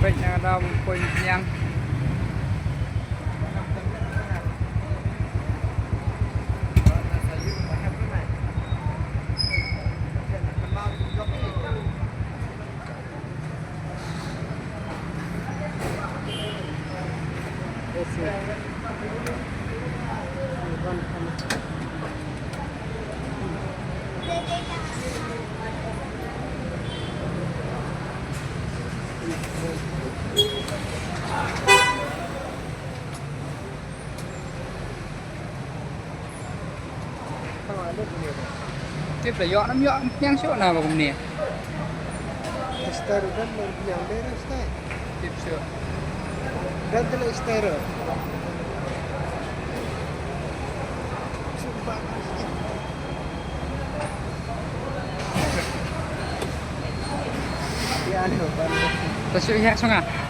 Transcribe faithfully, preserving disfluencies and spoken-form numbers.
Peit na ka daw ban poi mynmiang. Tip da ïoh nam ïoh, ym pdiang shuh na ba kumne. Star kan ym pdiang, dei re star. Tip shuh. Dan tele star. Ïa, ano ba? Ta shu ïa shu nga.